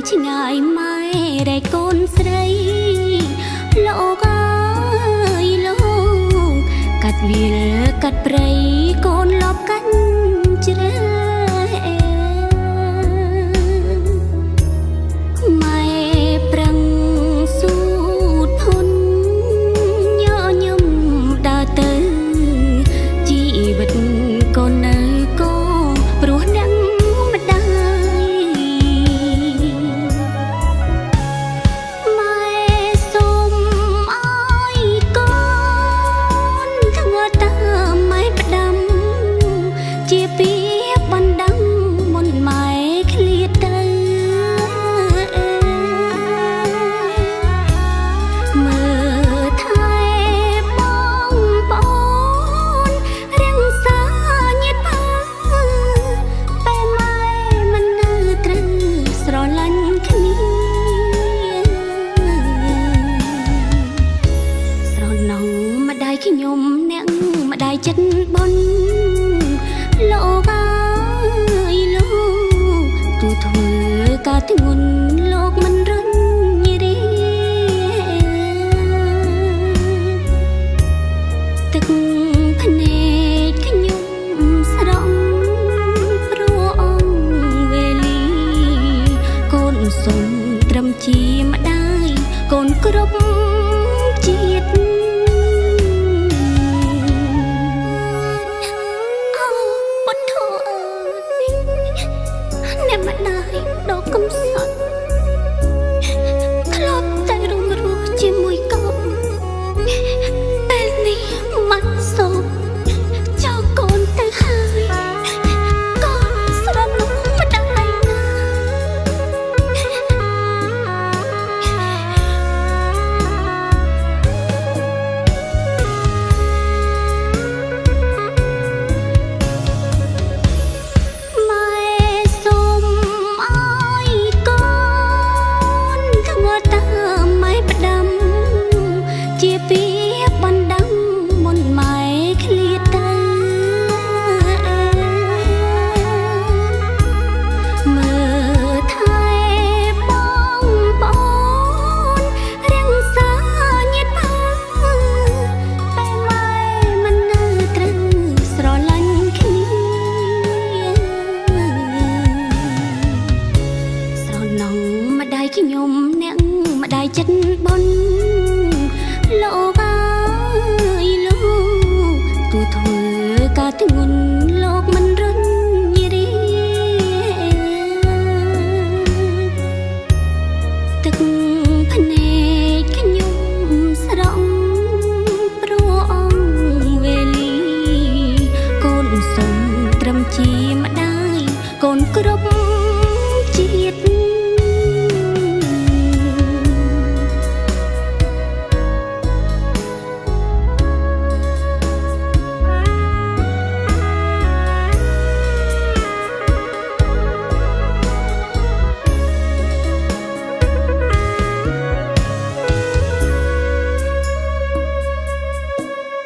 ឆ្ងាយម៉ែរែកូនស្រីលោកអើយលោកកាត់វាលកាត់ព្រៃកូនលបកាច់ជ្រែម៉ែប្រឹងស៊ូធនញញឹមដើរទៅជីវិតកូននៅកោព្រោះអ្នកម្ដាយ ម៉ែសូមឲ្យកូនធ្វើតាមម៉ែផ្ដាំជាពីបណ្ដាំមុនម៉ែឃ្លាតទៅមើលថែបងប្អូនរៀងសាញាតិផើពេលម៉ែមិននៅត្រូវស្រឡាញ់គ្នា ស្រណងម្ដាយខ្ញុំអ្នកម្ដាយចិត្តបុនលោកអើយលោកទូធ្វើការធ្ងន់លោកមិនរញរីទឹកភ្នែកខ្ញុំស្រង់ព្រោះអង្គវេលីកូនសុំត្រឹមជាម្ដាយកូនគ្រប់ជាតិ អូពុទ្ធអើយអ្នកម្ដាយដ៏កំសត់ធ្លាប់តែរុងរស់ជាមួយកូនពេលនេះម៉ាក់សូមចោលកូនទៅហើយកូនស្រណុំម្ដាយណា ម៉ែសូមឲ្យកូនធ្វើតាមម៉ែផ្ដាំជាពីបណ្ដាំមុនម៉ែឃ្លាតទៅមើលថែបងប្អូនរៀងសាញាតិផើពេលម៉ែមិននៅត្រូវស្រឡាញ់គ្នា ស្រណងម្ដាយខ្ញុំអ្នកម្ដាយចិត្តបុនលោកអើយលោកទូធ្វើការធ្ងន់លោកមិនរញរីទឹកភ្នែកខ្ញុំស្រង់ព្រោះអង្គវេលីកូនសុំត្រឹមជាម្ដាយកូនគ្រប់